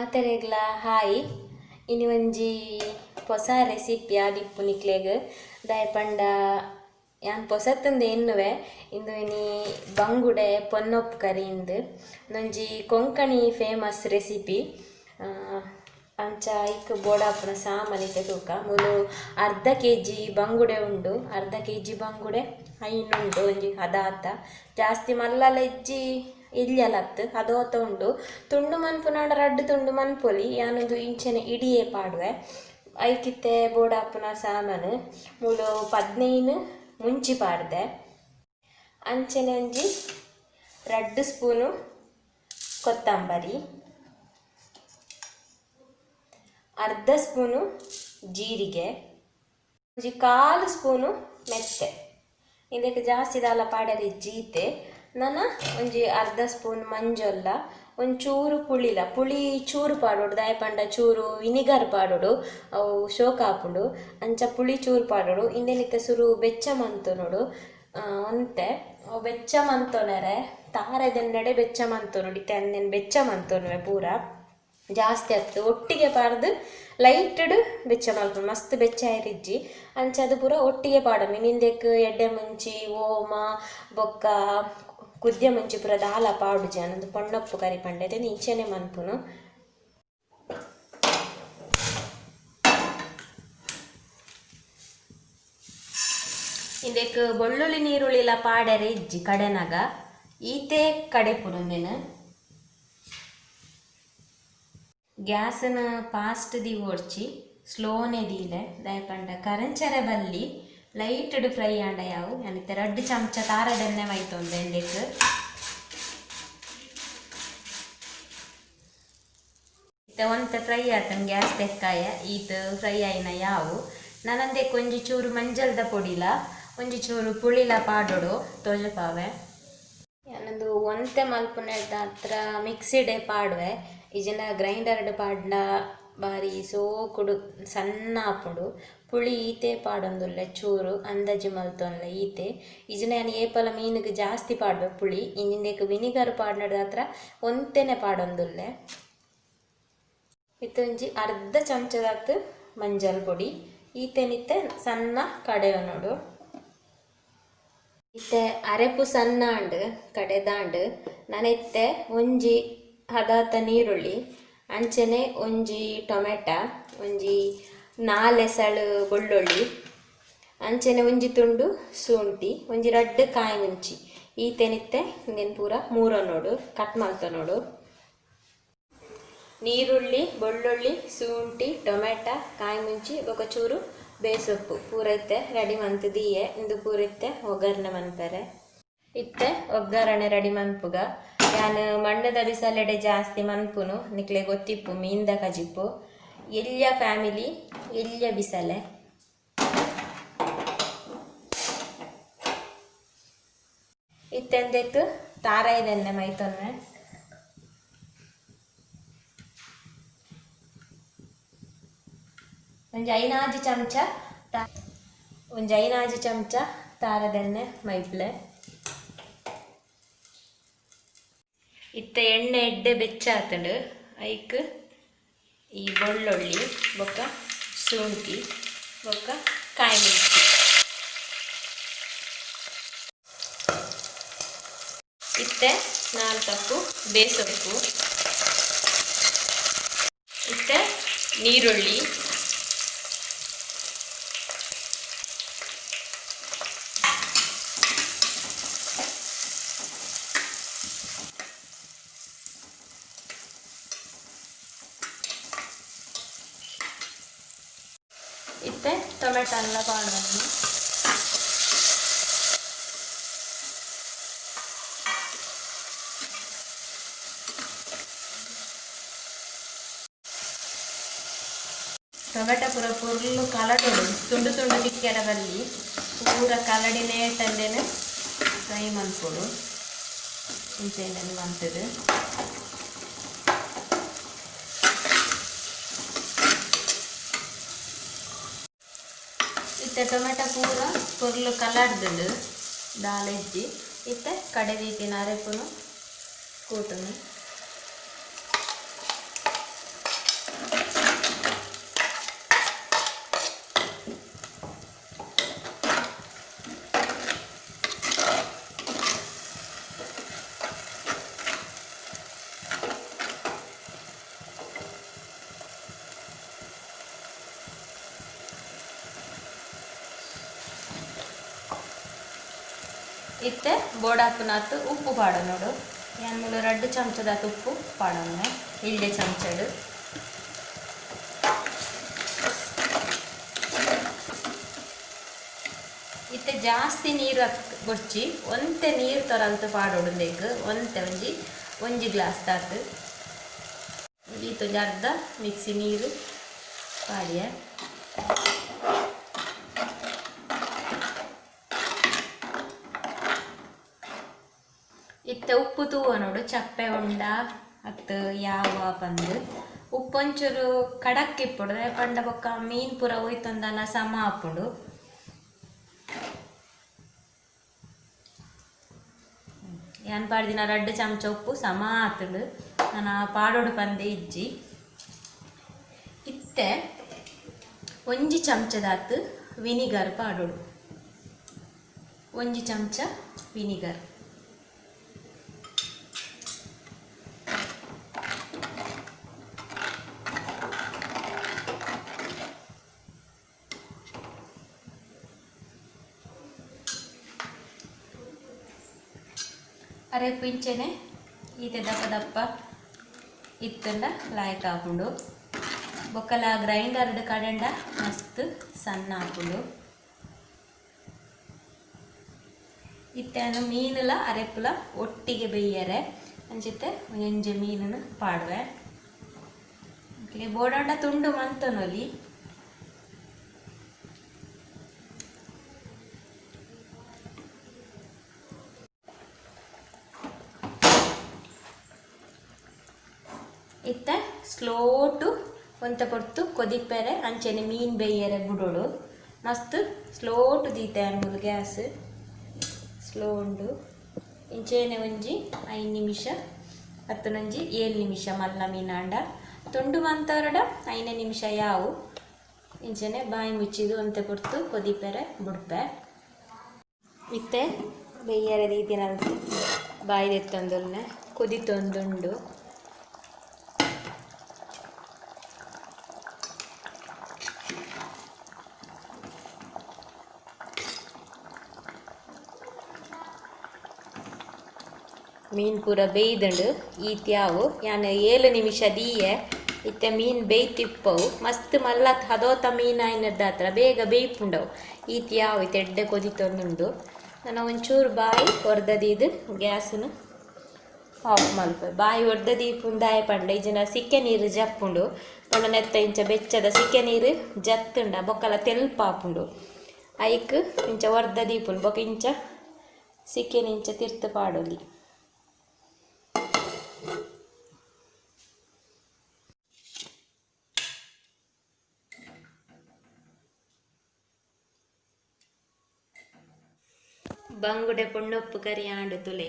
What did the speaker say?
ಮಾತೆರೆಗ್ಲ hi ಇನಿ ಒಂಜಿ ಹೊಸ ರೆಸಿಪಿ ಆದಿಪ್ಪು ನಿಕ್ಲೆಗ್ ದಾಯೆ ಪಂಡ ಯಾನ್ ಪೊಸತಂದು ಎನ್ನುವೆ ಇಂದು ಇನಿ ಬಂಗುಡೆ ಪೊನ್ನೊಪ್ಪು ಕರಿ ಇಂದು ಒಂಜಿ ಕೊಂಕಣಿ ಫೇಮಸ್ ರೆಸಿಪಿ ಅಂಚ ಐಕ್ ಬೋಡಾಪುನ ಸಾಮಾನ್ ಇತ್ತೆ ತೂಕ ಮೂಲು ಅರ್ಧ ಕೆಜಿ ಬಂಗುಡೆ ಉಂಡು ಅರ್ಧ ಕೆಜಿ ಬಂಗುಡೆ ಐನ್ ಉಂಡು ಒಂಜಿ ಅದಾತ ಜಾಸ್ತಿ ಮಲ್ಲಲ ಇಜ್ಜಿ ಇಲ್ಯಲತ್ತು ಅದೋತ ಉಂಡು ತುಂಡು ಮನ್ಪುನಾಂಡ ರಡ್ಡ್ ತುಂಡು ಮನ್ಪೊಲಿ ಯಾನೊಂದು ಇಂಚನೆ ಇಡಿಯೇ ಪಾಡುವೆ ಐಕಿತ್ತೆ ಬೋಡಾಪುನ ಸಾಮಾನು ಮೂಲು 15 ಮುಂಚಿ ಪಾಡ್ದೆ ಅಂಚನೆ ಒಂಜಿ 2 ಸ್ಪೂನು ಕೊತ್ತಂಬರಿ ಅರ್ಧ ಸ್ಪೂನು ಜೀರಿಗೆ ಒಂಜಿ 1/4 ಸ್ಪೂನು ಮೆತ್ತೆ ಇದಕ್ಕೆ ಜಾಸ್ತಿ ದಾಲ ಪಾಡರಿ ಜೀತೆ ನನ ಒಂಜಿ ಅರ್ಧ ಸ್ಪೂನ್ ಮಂಜೊಲ್ಲ ಒಂಚೂರು ಪುಳಿಲ ಪುಳಿ ಚೂರು ಪಾಡೋಡು ದಾಯ ಪಂಡ ಚೂರು ವಿನಿಗರ್ ಪಾಡೋಡು ಅವು ಶೋಕ ಆಪುಂಡು ಅಂಚ ಪುಳಿ ಚೂರು ಪಾಡೋಡು ಇಂದೆನಿತ್ತ ಸುರು ಬೆಚ್ಚ ಮಂತು ನೋಡು ಒಂತೆ ಅವು ಬೆಚ್ಚ ಮಂತೊನರೆ ತಾರೆದೆನ್ನಡೆ ಬೆಚ್ಚ ಮಂತು ನೋಡಿ ಅಂದೆನ್ ಬೆಚ್ಚ ಮಂತೊನುವೆ ಪೂರ ಜಾಸ್ತಿ ಆಗ್ತದೆ ಒಟ್ಟಿಗೆ ಪಾಡ್ದು ಲೈಟಡ್ ಬೆಚ್ಚ ಮಲ್ಪುಂಡು ಮಸ್ತ್ ಬೆಚ್ಚ ಆಯ್ರಿಜ್ಜಿ ಅಂಚ ಅದು ಪೂರ ಒಟ್ಟಿಗೆ ಪಾಡೊಂದು ನಿಂದೆಕ್ ಎಡ್ಡೆ ಮುಂಚಿ ಓಮ ಬೊಕ್ಕ ಕುದ್ಯ ಮುಂಚಿ ಪೂರ ದಾಲ ಪಾಡುಜಿ ಅನ್ನೊಂದು ಪೊಣ್ಣಪ್ಪು ಕರಿ ಪಂಡೆ ಇಂಚೆನೆ ಮನ್ಪುನು ಇಂದೆಕ್ ಬೆಳ್ಳುಳ್ಳಿ ನೀರುಳ್ಳಿಲ ಪಾಡೆರೆ ಇಜ್ಜಿ ಕಡೆನಗ ಈತೆ ಕಡೆಪುನು ನೆನ್ ಗ್ಯಾಸನ ಫಾಸ್ಟ್ the ಓಡ್ಚಿ ಸ್ಲೋನೆ ದೀಲೆ ದಾಯ ಪಂಡ ಕರಂಚರೆ ಬಲ್ಲಿ ಲೈಟಡ್ ಫ್ರೈ ಆಂಡ ಯಾವು ಯಾನಿತ್ತೆ 2 ಚಮಚ ತಾರದೆಣ್ಣೆ ಮೈತೊಂದು ಎಂದೆಕ್ ಇತ್ತೆ ಒಂತೆ ಫ್ರೈ ಆತನ್ ಗ್ಯಾಸ್ ತೆಕ್ಕಾಯ ಈತ್ ಫ್ರೈ ಆಯಿನ ಯಾವು ನಾನಂದೆಕ್ ಒಂಜಿ ಚೂರು ಮಂಜಲ್ದ ಪೊಡಿಲ ಒಂಜಿ ಚೂರು ಪುಳಿಲ ಪಾಡೋಡು ತೋಜಪಾವೆ ಯಾನೊಂದು ಒಂತೆ ಮಲ್ಪುನೆಡ್ದ ಹತ್ರ ಮಿಕ್ಸಿಡೆ ಪಾಡುವೆ ಇಜನ ಗ್ರೈಂಡರ್ಡ್ ಪಾಡ್ಲ ಬಾರಿ ಸೋಕುಡು ಸಣ್ಣ ಆಪುಂಡು ಪುಳಿ ಈತೆ ಪಾಡೊಂದುಲ್ಲೆ ಚೂರು ಅಂದಾಜಿ ಮಲ್ತೊನ್ಲೆ ಈತೆ ಇಜನ ಯಾನ್ ಏಪಲ ಮೀನುಗ್ ಜಾಸ್ತಿ ಪಾಡ್ವೆ ಪುಳಿ ಇಂಜಿಂದೆಕ್ ವಿನಿಗರ್ ಪಾಡ್ನಡ್ದ ಹತ್ರ ಒಂತೆನೆ ಪಾಡೊಂದುಲ್ಲೆ ಇತ್ತೆ ಒಂಜಿ ಅರ್ಧ ಚಮಚದಾತ್ ಮಂಜಲ್ ಪೊಡಿ ಈತೆನಿತ್ತೆ ಸಣ್ಣ ಕಡೆಯೊನೊಡು ಇತ್ತೆ ಅರೆಪು ಸಣ್ಣ ಆಂಡ್ ಕಡೆದಾಂಡ್ ನಾನಿತ್ತೆ ಒಂಜಿ ಹದಾತ ನೀರುಳ್ಳಿ ಅಂಚನೆ ಒಂಜಿ ಟೊಮೆಟೊ ಒಂಜಿ 4 ಎಸಳು ಬೆಳ್ಳುಳ್ಳಿ ಅಂಚನೆ ಒಂಜಿ ತುಂಡು ಶುಂಠಿ ಒಂಜಿ 2 ಕಾಯಿ ಮುಂಚಿ ಈತೆನಿತ್ತೆ ಇಂದೆನ್ ಪೂರ ಮೂರೊನೊಡು ಕಟ್ ಮಲ್ತೊನೊಡು ನೀರುಳ್ಳಿ ಬೆಳ್ಳುಳ್ಳಿ ಶುಂಠಿ ಟೊಮೆಟೊ ಕಾಯಿ ಮುಂಚಿ ಬೊಕ ಚೂರು ಬೇಸೊಪ್ಪು ಪೂರ ಇತ್ತೆ ರೆಡಿ ಮಂತ್ ದೀಯೆ ಇಂದು ಪೂರ ಇತ್ತೆ ಒಗ್ಗರಣೆ ಮನ್ಪೆರೆ ಇತ್ತೆ ಒಗ್ಗರಣೆ ರೆಡಿ ಮನ್ಪುಗ ಯಾನ್ ಮಣ್ಣದ ಬಿಸಲೆಡೆ ಜಾಸ್ತಿ ಮನ್ಪುನು ನಿಕ್ಲೆ ಗೊತ್ತಿಪ್ಪು ಮೀನ್ದ ಕಜಿಪ್ಪು ಎಲ್ಯ ಫ್ಯಾಮಿಲಿ ಎಲ್ಯ ಬಿಸಲೆ ಇತ್ತೆಂದೆಕ್ ತಾರಾಯಿದೆನ್ನೆ ಮೈತೊನ್ನೆ ಒಂಜಿ 5 ಚಮಚ ಒಂಜಿ 5 ಚಮಚ ತಾರದೆಣ್ಣೆ ಮೈಪ್ಲೆ ಇತ್ತೆ ಎಣ್ಣೆ ಎಡ್ಡೆ ಬೆಚ್ಚ ಆತಂಡು ಐಕ್ ಈ ಬೆಳ್ಳುಳ್ಳಿ ಬೊಕ್ಕ ಶುಂಠಿ ಬೊಕ್ಕ ಕಾಯಿ ಮೆಣಸು ಇತ್ತೆ 4 ಕಪ್ಪು ಬೇಸೊಪ್ಪು ಇತ್ತೆ ನೀರುಳ್ಳಿ ಇತ್ತೆ ಟೊಮೆಟೊ ಎಲ್ಲ ಪಾಡೊಂದು ಟೊಮೆಟೊ ಪೂರ ಪೊರ್ಲು ಕಲಡೊಡು ತುಂಡು ತುಂಡು ತಿಕ್ಕೆರ ಬಲ್ಲಿ ಪೂರ ಕಲಡಿನೇ ತಂದೆನೆ ಫ್ರೈ ಮನ್ಪೊಡು ಇಂಚೆನೆ ಮಂತುದು ಇತ್ತೆ ಟೊಮೆಟೊ ಪೂರ ಪೊರ್ಲು ಕಲಡ್ದುಂಡು ದಾಲ ಇಜ್ಜಿ ಇತ್ತೆ ಕಡೆದೀತಿನ ಅರೆಪುನು ಕೂಟುನು. ಇತ್ತೆ ಬೋಡಾಪುನಾತ್ ಉಪ್ಪು ಪಾಡೊನೊಡು. ಯಾನ್ ಮೂಲು 2 ಚಮಚದಾತ್ ಉಪ್ಪು ಪಾಡೊನೆ ಇಲ್ಡೆ ಚಮಚಡು. ಇತ್ತೆ ಜಾಸ್ತಿ ನೀರು ಬೊರ್ಚಿ ಒಂತೆ ನೀರು ತೊರಲ್ತು ಪಾಡೊಡು ಇಂದೆಕ್ ಒಂತೆ ಒಂಜಿ ಒಂಜಿ ಗ್ಲಾಸ್ ದಾತ್ ಈತೊಂಜಿ ಅರ್ಧ ಮಿಕ್ಸಿ ನೀರು ಪಾಡಿಯೆ. ಇತ್ತೆ ಉಪ್ಪು ತೂವನೋಡು ಚಪ್ಪೆ ಉಂಡ ಅತ್ತು ಯಾವ ಪಂದು ಉಪ್ಪೊಂಚೂರು ಕಡಕ್ ಇಪ್ಪೊಡು ಪಂಡ ಬೊಕ್ಕ ಮೀನ್ ಪೂರ ಒಯ್ತೊಂದನ ಸಮ ಆಪುಂಡು. ಯಾನ್ ಪಾಡ್ದಿನ 2 ಚಮಚ ಉಪ್ಪು ಸಮ ಆತುಂಡು ನಾನ ಪಾಡೋಡು ಪಂದೆ ಇಜ್ಜಿ. ಇತ್ತೆ 1 ಚಮಚದಾತ್ ವಿನಿಗರ್ ಪಾಡೋಡು 1 ಚಮಚ ವಿನಿಗರ್. ಅರೆ ಪಿಂಚನೆ ಈತೆ ದಪ್ಪ ದಪ್ಪ ಇತ್ತಂಡ ಲಾಯ್ಕ್ ಆಪುಂಡು. ಬೊಕ್ಕಲ ಗ್ರೈಂಡರ್ಡ್ ಕಡೆಂಡ ಮಸ್ತ್ ಸಣ್ಣ ಆಪುಂಡು. ಇತ್ತೆ ಮೀನುಲ ಅರೆಪುಲ ಒಟ್ಟಿಗೆ ಬೇಯರೆ ಅಂಚಿತ್ತೆ ಒಂಜೊಂಜಿ ಮೀನನ್ನು ಪಾಡುವೆ. ಬೋಡಾಂಡ ತುಂಡು ಮಂತನೊಲಿ. ಇತ್ತೆ ಸ್ಲೋಟು ಒಂತೆ ಪೊರ್ತು ಕೊದಿಪೆರೆ ಅಂಚೆನೆ ಮೀನು ಬೇಯರೆ ಬುಡೋಡು. ಮಸ್ತ್ ಸ್ಲೋಟು ದೀತೆ ಅನ್ಮುಲು ಗ್ಯಾಸ್ ಸ್ಲೋ ಉಂಡು. ಇಂಚೆನೆ ಒಂಜಿ 5 ನಿಮಿಷ ಅತ್ತನೊಂಜಿ 7 ನಿಮಿಷ ಮಲ್ಲ ಮೀನಾಂಡ ತುಂಡು ಮಂತವರಡ 5 ನಿಮಿಷ ಯಾವು ಇಂಚೆನೆ ಬಾಯಿ ಮುಚ್ಚಿದು ಒಂತೆ ಪೊರ್ತು ಕೊದಿಪೆರೆ ಬುಡ್ಪೆ. ಇತ್ತೆ ಬೇಯರೆ ದೀತಿನ ಬಾಯಿ ದೆತ್ತೊಂದುಲ್ಲೆ ಕೊದಿತೊಂದುಂಡು. ಮೀನು ಪೂರ ಬೇಯ್ದುಂಡು ಈತ್ಯಾವು ಯಾನ್ 7 ನಿಮಿಷ ದೀಯೆ. ಇತ್ತೆ ಮೀನು ಬೇಯ್ತಿಪ್ಪವು ಮಸ್ತ್ ಮಲ್ಲತ್ ಹದೋತ ಮೀನು ಆಯ್ನದ್ದಾತ್ರ ಬೇಗ ಬೇಯ್ಪುಂಡವು. ಈತ್ಯಾವು ಇತ್ತೆ ಎಡ್ಡೆ ಕೊದಿತೊಂದುಂಡು. ನಾನು ಒಂಚೂರು ಬಾಯಿ ಒರ್ದದೀದು ಗ್ಯಾಸನ್ನು ಆಫ್ ಮಲ್ಪೆ. ಬಾಯಿ ಒರ್ದ ದೀಪುಂದಾಯ ಪಂಡ ಇಜ್ಜಿಂಡ ಸಿಕ್ಕೆ ನೀರು ಜಪ್ಪುಂಡು. ಪಂಡ ನೆತ್ತ ಇಂಚ ಬೆಚ್ಚದ ಸಿಕ್ಕೆ ನೀರು ಜತ್ತುಂಡ ಬೊಕ್ಕಲ ತೆಲ್ಪಾಪುಂಡು. ಐಕ್ ಇಂಚ ಒರ್ದ ದೀಪುಂಡು ಬೊಕ್ಕ ಇಂಚ ಸಿಕ್ಕೆ ಇಂಚ ತಿರ್ತು ಪಾಡೊಲಿ. ಬಂಗುಡೆ ಪೊಣ್ಣೊಪ್ಪು ಕರಿ ಆಂಡು ತುಲೆ.